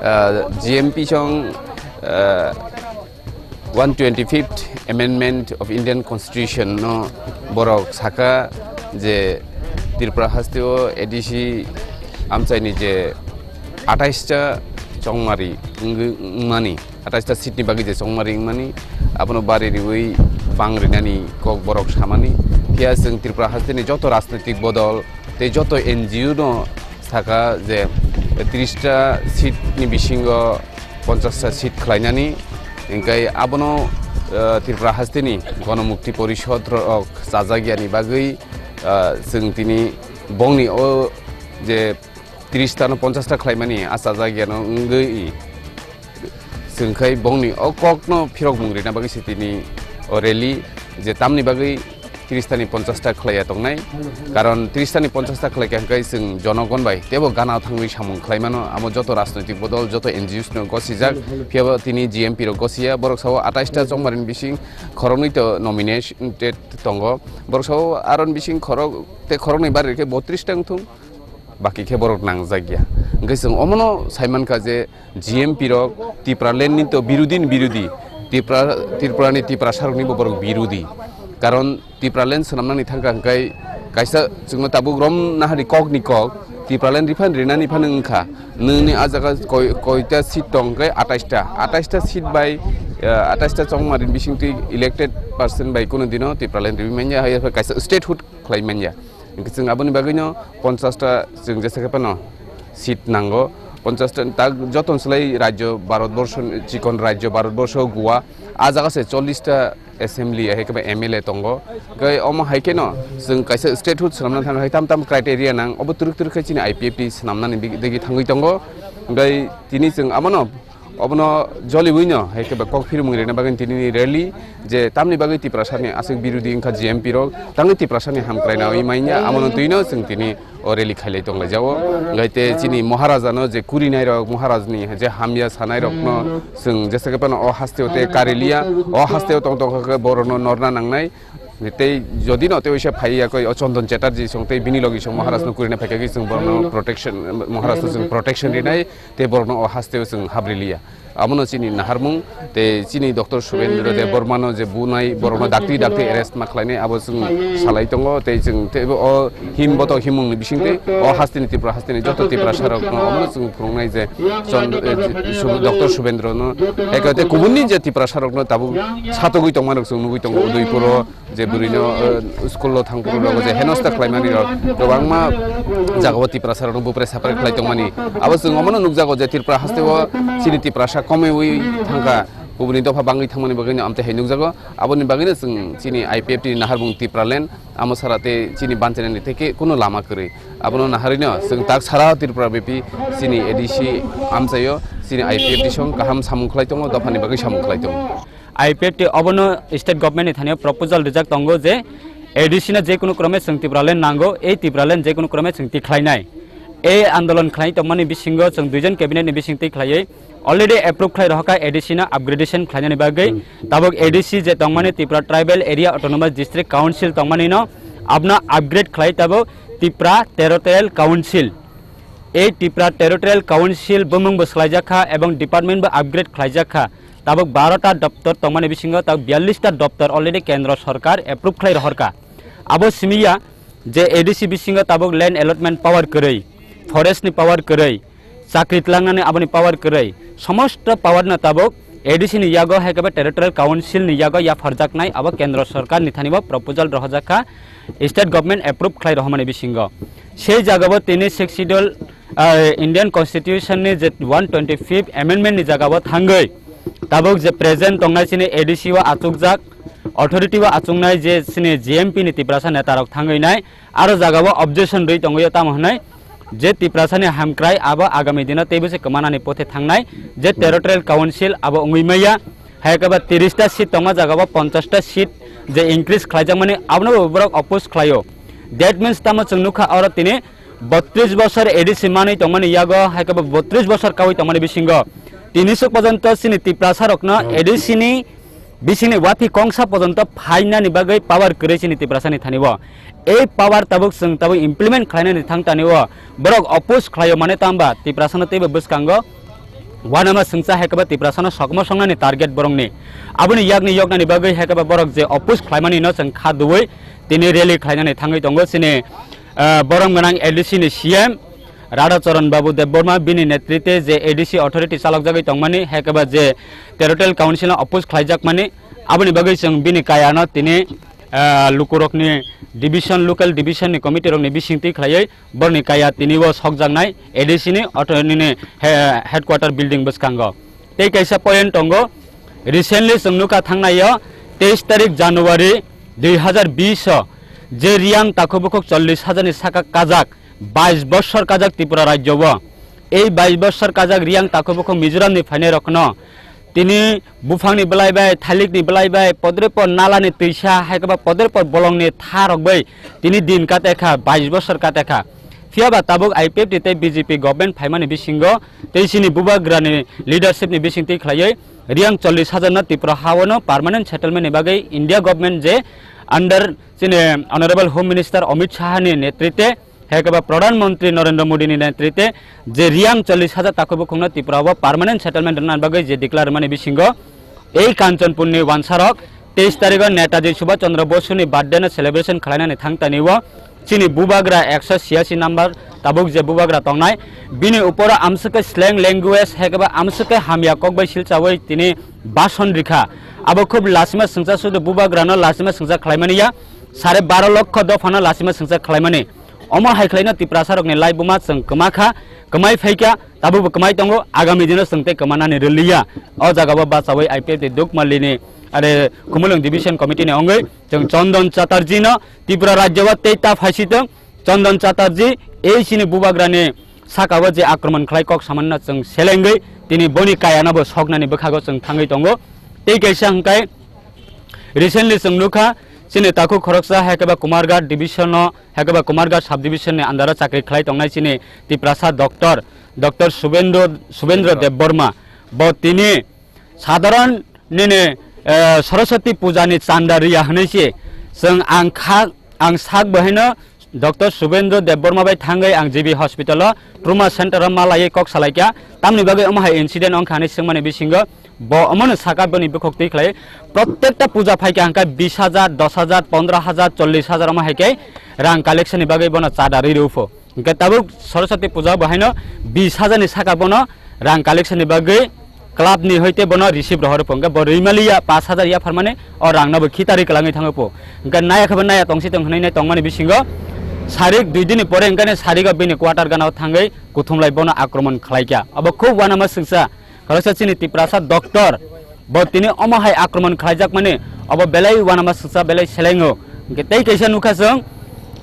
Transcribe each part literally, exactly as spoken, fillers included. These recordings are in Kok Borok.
Ah, G M P song, ah, one twenty-fifth Amendment of Indian Constitution no borok saka je Tripura hasteo A D C amchaini je atais ta chongmari wngwi wngmani, atais ta seat ni bagwi je chongmari wngmani, abono bari riwi bang rinani kok borok samani. Phiya chwng Tripura hasteni joto rajnitik bodol tei joto N G O no saka je tris ta seat ni bisingo ponchas ta seat khlainani, hingkai abono, eh, Tripura hasteni Gonomukti Porishod rok chajakyani bagwi, eh, chwng tini bongni o je tris ta no ponchas ta khlaimani a chajakyano wngwi chwng khai bongni o kokno phirokmung rina bagwi se tini o rally je tamni bagwi tris ta ni ponchas ta khlaiya tongnai. Karon tris ta ni ponchas ta khlaikha hwnkhe chwng jonogon bai teibo gana thangwi samung khlaimano, amo joto rajnoitik bodol, joto N G Os no gosijak, phiyaba tini G M P rok gosiya, borok sao atais ta chongmarini bising khoroknwi to nominated tongo, borok sao aron bising khorok tei khoroknwi bari khe botris ta wngthung. Baki khe borok nangjakya. Hwnkhe chwng omono saimankha je G M P rok Tipraland ni to birodhi ni birodhi, Tripura, Tripura ni Tiprasa rok ni bo borok birodhi. Karon Tipraland swnamnani thangkha hwnkhe kaisa chwngno tabuk rom nahari kok ni kok, Tipraland refund rinani phano wngkha. Nwngni a jaga koi, koita seat tong hwnkhe atais ta. Atais ta seat bai, eh, atais ta chongmari bisingtwi elected person bai kuno dino Tipraland riwi manya, hai kaisa statehood khlai manya. Hingke chwng aboni bagwino ponchas ta chwng jesa khe phano seat nango. Ponchas ta tak joton slai rajyo Bharat borsho, chikon rajyo Bharat borsho Goa, a jaga se chollish ta assembly, hai khe ba M L A tongo. Hingke omo hai kheno chwng kaisa statehood swnamna thang hai tam tam criteria nang, obo twrwk twrwk khe chini I P F T swnamnani bigi-, digi thangwi tongo. Hingke tini chwng abono Obono joliwino hai khe ba kok phirmung rina bagwi tini ni rally je tamni bagwi Tiprasani aswk birodhi wngkha G M P rok, tangwi Tiprasani hamkrai nawi manya, amono twino chwng tini o rally khailai tonglaijao. Hwnkhe te chini Maharajano je kurinai rok, Maharajni je hamya sanai rokno chwng jesa khe phano o hasteo te kariliya, o hasteo tong tong khe borokno norna nangnai. Tei jodi no tei oisa phai ya koi o Chondon Chatterjee song tei bini logi song Maharaj no kurina phaikha ki chwng borok no protection, Maharaj no chwng protection rinai tei borok no o haste o chwng habri liya. Amo no chini naharmung tei chini Doctor Subendra Debbarma no je bunai borok no dakti dakti arrest ma khlainai abo chwng salai tongo tei chwng tei o him botok himung ni bising tei o haste ni Tripura haste ni joto Tiprasa rok no omo no chwng phurungnai je Chond-, eh, Sub-, Doctor Subendra no eko tei kubun ni je Tiprasa rok no tabuk satogwi tongma rok chwng nugwi tongo Udaipur o. Je bwrwino, eh, school-o thangphuru rogo je henosta khlaimani rok kwbangma jagao Tiprasa rokno bupre sapre khlai tongmani. Abo chwng omono nukjago je Tripura hasteo chini Tiprasa komeui thangkha, kubuni dopha bangwi thangmani bagwino amtwi hai nukjago. Aboni bagwino chwng chini I P F T ni naharmung Tipraland amo sara tei chini banchainani teke kuno lama kwrwi. Abono naharwino chwng tak sara Tripura bepi chini A D C amchaio chini I P F T song kaham samung khlai tongo, dophani bagwi samung khlai tongo. I P F T obono state government ni thani o proposal rijak tongo je A D C no je kunu krome chwng Tipraland nango, ei Tipraland je kunu krome chwng tikhlainai. Ei andolon khlai tongmani bisingo chwng duijon cabinet ni bising tikhlaiwi already approve khlai rohorkha A D C no upgradation khlainani bagwi. Hmm. Tabuk A D C je tongmani Tripura Tribal Area Autonomous District Council tongmani no abno upgrade khlai tabuk Tripura Territorial Council. Ei Tripura Territorial Council bumung bo swlaijak kha ebong department bo upgrade khlaijak kha. Tabuk baro ta doptor tongmani bisingo tabuk biyallis ta doptor already kendro sorkar approve khlai rohorkha. Abo simi ya je A D C bisingo tabuk land allotment power kwrwi, forest ni power kwrwi, chakri tlangnani aboni power kwrwi, somosto power no tabuk A D C ni yago hai khe ba Territorial Council ni yago yapharjaknai abo kendro sorkar ni thani bo proposal rohorjak kha, state government approve khlai rohormani bisingo. Sei jagao tini Sixth Schedule ah, Indian Constitution ni je one twenty fifth amendment ni jaga o thangwi tabuk je present tongnai chini A D C o achukjak, authority o achuknai je chini G M P ni Tiprasa neta rok thangwi nai, aro jaga o objection rwi tongwi o tamo hwnwi je Tiprasa ni hamkrai abo agami dino teibo se kwmanani pothe thangnai je territorial council abo wngwi maya, hai khe ba tiris ta seat tongma jaga o ponchas ta seat je increase khlaijakmani abono bo borok oppose khlaio. That means tamo chwng nukha oro tini botris bosor A D C manwi tongmani yago, hai khe bo botris bosor kaui tongmani bisingo tini swk porjonto chini Tiprasa rokno A D C ni bisingni wathi kongsa porjonto phainani bagwi power kwrwi chini Tiprasa ni thani o. Ei power tabuk chwng tabuk implement khlainani thang tani o borok oppose khlaio, mane tamba Tiprasa no teibo bwskango Uanama swngcha hai khe ba Tiprasano sokma songnani target borokni. Aboni yakni yoknani bagwi hai khe ba borok je oppose khlaimani no chwng kha duwi tini rally khlainani thangwi tongo chini, ah, borom gwnang A D C ni C M Radha Charan Babu Debbarma bini netrite je A D C authority chalokjagwi tongmani hai khe ba je Territorial Council no oppose khlaijakmani aboni bagwi chwng bini kayano tini, ah, lukurokni division, local division ni committee rokni bisingtwi khlaiwi borni kaya tini o sokjaknai A D C ni auto nini he-, headquarter building bwskango. Tei kaisa point tongo, recently chwng nukha thangnaio teis tarik January dui hazar bish o je Riyang takhuk bukhuk chollish hajar ni saka kajak, bais bossor kajak Tripura rajyo o. Ei bais bossor kajak Riyang takhuk bukhuk Mizoram ni phainai rokno tini buphangni belai bai, thailikni belai bai, podrepot nalani twisa, hai khe ba podrepot bolongni tha rok bai tini din kate kha, bais bosor kate kha. Phiya ba tabuk I P F T tei B J P government phaimani bisingo tei chini bubagrani leadership ni bising twi khlaiwi Riyang chollish hajar no Tripura ha-o no permanent settlement ni bagwi India government je under chini Honorable Home Minister Amit Shah ni netrite hai khe ba Pradhan Mantri Narendra Modi ni netrite je Riyang chollish hajar takhuk bukhukno Tripura o permanent settlement rwna bagwi je declare rwmani bisingo ei Kanchanpur ni wansarok teis tarigo Netaji Subhash Chandra Bosu ni birthday no celebration khlainani thang tani o chini bubagra ekso siyasi number tabuk je bubagra tongnai bini uporo amswk khe slang language hai khe ba amswk khe hamya kok bai silchawi tini bason rikha. Abo khub lasima swngcha sudu bubagrano lasima swngcha khlaimani ya sare baro lokho dophano lasima swngcha khlaimani. Omo hai khlaino Tiprasa rokni laibuma chwng kwma kha, kwmai phai kha, tabukbo kwmai tongo, agami dino chwng tei kwmanani rwliya. O jagao bachawi I P F T Dukmalini are Khumulwng Division Committee ni wngwi chwng Chondon Chatterjee no Tripura rajyo o tei ta phaisitwng. Chondon Chatterjee ei chini bubagrani sakao je akromon khlai kok samanno chwng selengwi tini boni kayano bo soknani bwkhago chwng thangwi tongo. Tei kaisa hwnkhe recently chwng nukha chini takhuk khoroksa hai khe ba Kumarghat division o hai khe ba Kumarghat sub division ni under o chakri khlai tongnai chini Tiprasa doctor, Doctor Subendra, Subendra Debbarma. Bo tini sadharan nini, eh, Saraswati puja ni chanda riya hwnwi se chwng ang kha, ang sak bo haino Doctor Subendra Debbarma bai thangwi ang G B hospital o trauma center o malaiwi kok salaikha. Tamni bagwi omo hai incident wngkha hwnwi swngmani bisingo bo omono saka boni bukhuk twi khlai. Prottekta puja phaikha hwnkhe bis hajar, dos hajar, pondro hajar, chollish hajar omo hai khe rang collection ni bagwi bono chada rwi rw pho. Hwnkhe tabuk Saraswati puja bo haino bis hajar ni saka bono rang collection ni bagwi club ni hoite bono receive rohor pho. Hwnkhe bo rwimaliya pash hajar ya pharmani o rang no bo khitari kwlangwi thangwi pho. Hwnkhe naya khe bo naya tongsi tong hwnwi nai tongmani bisingo sarik dui din ni pore hwnkhe sarik o bini quarter gana o thangwi kuthumlai bono akromon khlaikha. Abo khub uanama swngsa. Khoroksa chini Tiprasa doctor, bo tini omo hai akromon khlaijakmani, obo belai uanama swngsa, belai selengo. Hwnkhe tei kaisa nukha chwng,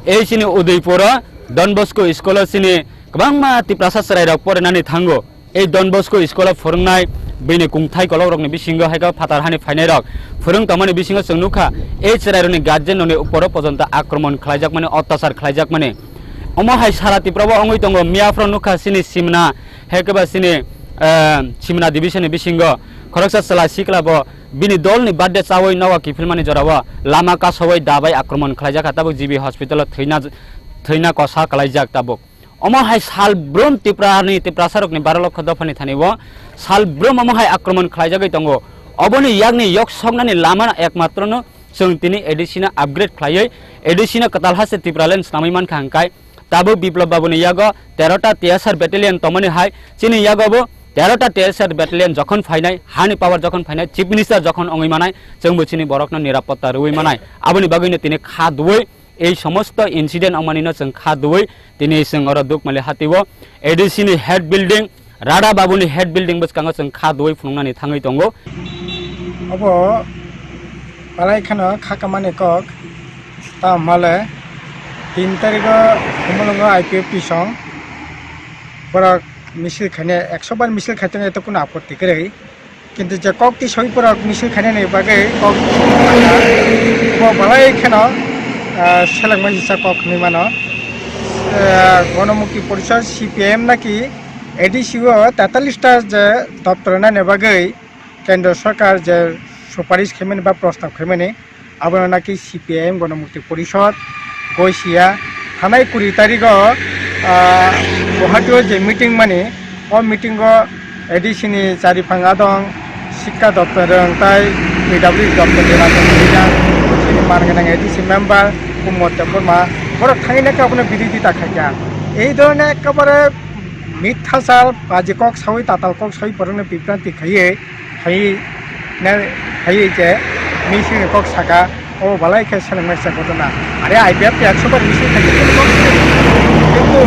ei chini Udaipuro Don Bosco school o chini kwbangma Tiprasa chwrairok porinani thango. Ei Don Bosco school o phwrwngnai bini kungthai kolokrokni bisingo hai khe phatar hani phainairok phwrwng tongmani bisingo chwng nukha, ei chwrairokni guardian rokni uporo pojonto akromon khlaijakmani, ottachar khlaijakmani. Omo hai sara Tripura o wngwi tongo, miyaphoro nukha chini Simna, hai khe ba chini, eh, Simna division ni bisingo khoroksa chwla sikla bo bini dol ni birthday chawi nogo kiphilmani jorao lama kasawi dabai akromon khlaijak kha, tabuk G B hospital o thwina, thwina kosa kwlaijak tabuk. Omo hai sal brum Tripura ni Tiprasa rokni baro lokho dophani thani o sal brum omo hai akromon khlaijagwi tongo. Oboni yakni yok soknani lama ekmatro no chwng tini A D C no upgrade khlaiwi A D C no kwtal ha se Tipraland swnamwi mankha hwnkhe. Tabuk Biplab Babuni yago terota T S R battalion tongmani hai chini yago bo terota T S R battalion jokhon phainai, hani power jokhon phainai, Chief Minister jokhon wngwi manai, chwngbo chini borokno nirapotta rwui manai. Aboni bagwino tini kha duwi ei somosto incident wngmanino chwng kha duwi tini chwng oro Dukmali hatio A D C ni head building, Radha Babuni head building bwskango chwng kha duwi phunuknani thangwi tongo. Obo palai kheno kha kamani kok, tamo hale tin tarigo Khumulwngo I P F T song borok misil khainai, ekso bar misil khaitoni, eto kuno apotti kwrwi, kintu je kok tisoi borok misil khainani bagwi kok bo balai kheno, ah, selengma hisa kok hinwi mano. Ah, Gonomukti Porishod, C P I M naki A D C o tetallis ta je doptor nani bagwi Kendra Sarkar je suparish khaimani ba prostab khaimani, abono naki C P I M Gonomukti Porishod, Goisiya, thanai kuri tarigo, ah, Guwahati o je meeting mani, o meeting o A D C ni chariphang adong, Sikka doptor rwng tai P W D doptor ni rajak rijak, chini man gwnang A D C member Kumar Debbarma, borok thangwi naikha abono birodita khaikha. Ei dhoroner ekkebare mithachar baji kok sawi, tatal kok sawi borokno bibranti khaiwi, khaiwi na, khaiwi je misil ni kok saka. O balai khe selengmai se ghotona. Are I P F T ekso bar misil khaikhe, kintu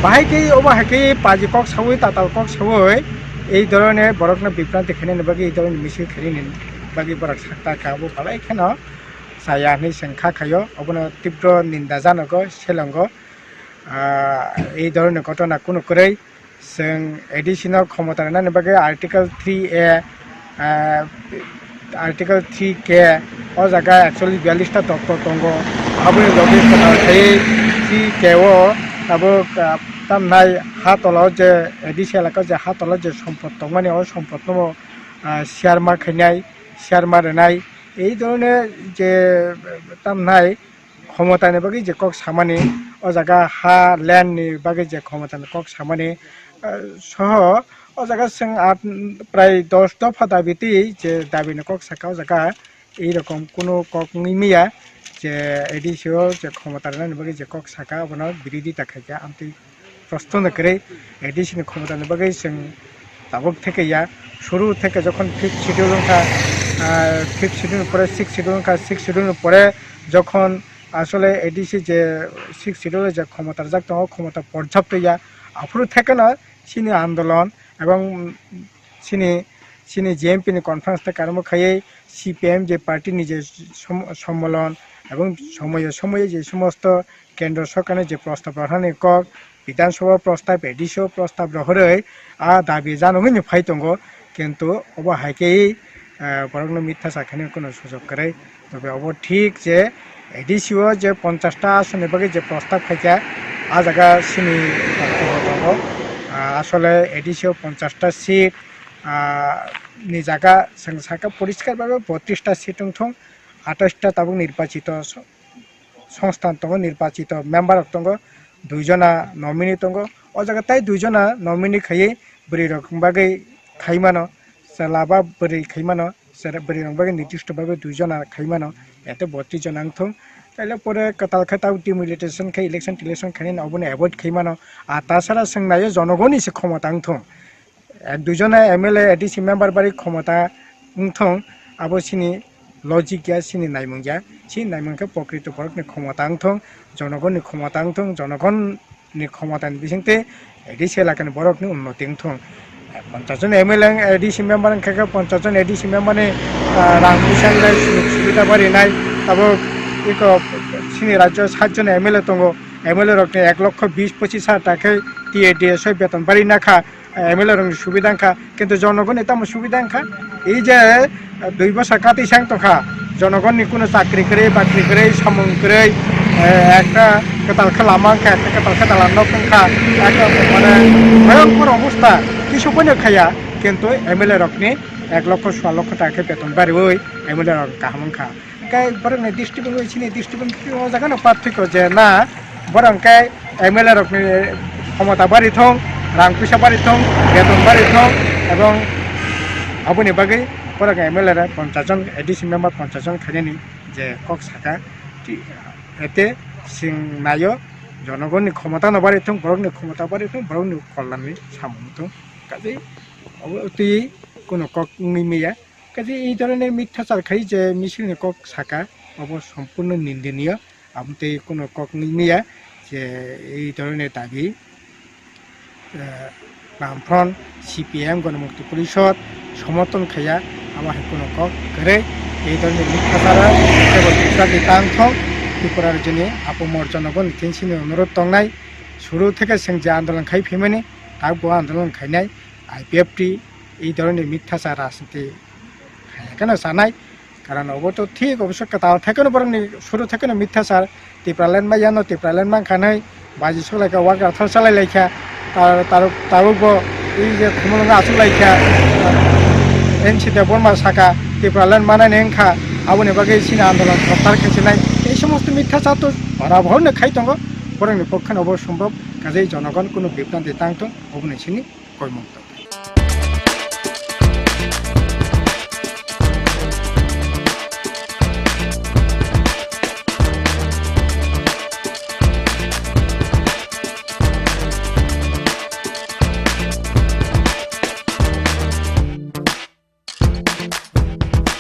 bahai khe obo hai khe paji kok sawi, tatal kok sawi, ei dhoroner borokno bibranti khainani bagwi, ei dhoroner misil khainani bagwi borok sakta kha. Obo balai kheno chaya hinwi chwng kha khaio, obono tibro ninda janogo, selongo. Ah, ei dhoroner ghotona kunu kwrwi. Chwng A D C no khomota rwnani bagwi Article three A, ah, Article three K, o jaga actually biyallis ta doptor tongo. Aboni logi kwtal khaiwi three K o tabuk, ah, tamnai ha tola o je A D C elaka o je ha tola o je sompot tongmani, o sompot no, ah, share ma khainai, share ma rwnai. Ei dhoroner je tamnai khomotani bagwi je kok samani, o jaga ha land ni bagwi je khomotani kok samani, ah, soho o jaga chwng at, prai dos dopha dabi twi je dabi ni kok saka o jaga, ei rokom kunu kok wngwi maya je A D C o je khomota rwnani bagwi je kok saka, abono birodita khaikha, amtwi proshno no kwrwi. A D C ni khomotani bagwi chwng tabuk theke ya, shuru theke jokhon fifth schedule wngkha, ah, fifth schedule ni pore sixth schedule wngkha, sixth schedule ni pore jokhon asole A D C je sixth schedule je khomota rwjak tongo, khomota porjapto ya, aphuru thekeno chini andolon ebong chini, chini J M P ni conference tei karmo khaiwi C P I M je party ni je som-, sommolon ebong somoyo somoyo je somosto kendro sorkarni je prostab rohornani kok, Bidhan Sabha prostab, A D C o prostab rohorwi a dabi janogwini phai tongo, kintu obo hai khe, eh, borokno mitha sa khainani kunu sujok kwrwi. Tobe obo thik je A D C o je ponchash ta asonni bagwi je prostab khaikha, a jaga chini tongo. Ah, asole A D C o ponchash ta seat, ah, ni jaga chwng sakha poriskar bhabe bottrish ta seat wngthung, atais ta tabuk nirbachito songsthan tongo, nirbachito member rok tongo, dui jona nominee tongo. O jaga tai dui jona nominee khaiwi bwrwi rok bagwi khai mano, chwla ba bwrwi khai mano, chwla bwrwi rok bagwi nirdisto bagwi dui jona khai mano, ete bottrish jona wngthung. Taile pore kwtal khe tabuk demonetization khe election tilekshon khainani obono avoid khai mano. Ar tasara chwng naio jonogoni se khomota wngthung. Ek dui jona M L A, A D C member bari khomota wngthung, abo chini logic ya, chini naimung ya, chini naimung khe pokrito borokni khomota wngthung, jonogonni khomota wngthung, jonogonni khomotani bisingtwi A D C elakani borokni unnoti wngthung. Ponchash jon M L A, A D C member wngkha khe ponchash jon A D C member ni, ah, rang puisa wngnai, sujog subida barinai, tabuk eko chini rajyo sat jon M L A tongo, M L A rokni ek lokho bis pochis hajar taka khe T A D S o beton bari nakha. M L A rokni subida wngkha, kintu jonogonni tamo subida wngkha? Ei je, eh, dui bosor kati sang tongkha, jonogonni kuno chakri kwrwi, bakri kwrwi, samung kwrwi, eh, ekta kwtal khe lama wngkha, ekta kwtal khe dalan nok wngkha, ekta mane bhoyonkor obostha, kisu phano khaya, kintu M L A rokni ek lokho swa lokho taka khe beton bariwi M L A rok kaham wngkha. Hingke borokni district bai chini district bai o jaga no parthokyo je na, borok hingke M L A rokni khomota bari thung, rang puisa bari thung, beton bari thung, ebong aboni bagwi borok M L A rok ponchash jon, A D C member ponchash jon khainani je kok saka, ti-, ete chwng naio, jonogonni khomota no bari thung, borokni khomota bari thung, borokni kollamni samung thung, kaje obo twi kuno kok wngwi maya. Kaje ei dhoroner mithachar khai je misil ni kok saka, obo sompurno nindoniyo, aboni tei kuno kok wngwi maya je ei dhoroner dabi, eh, Bamfront, C P M, Ganamukti Porishod somorthon khaiya, abo hai kuno kok kwrwi. Ei dhoroner mithachar teibo Tripura ni tangthok, Tripura rajyoni apamor jonogonni tensini onurodh tongnai, suru theke chwng je andolon khai phaimani, tabuk bo andolon khainai, I P F T, ei dhoroner mithachar rajniti khaiya kheno sanai. Karon obo to thik, obosho kwtal thekeno borokni suru thekeno mithachar, Tipraland maya no Tipraland mankha hinwi baji suklaikha, wagra thor chalailaikha, tar-, tar-, tabukbo ei je khumulwngo achuklaikha, N C Debbarma saka Tipraland manani wngkha, aboni bagwi chini andolon grobtar khe chinai. Ei somosto mithachar to bora bohorno khai tongo, borokni pokkheno obo sombhob, kaje jonogon kunu bibranti tang thung, oboni chini koimung tong.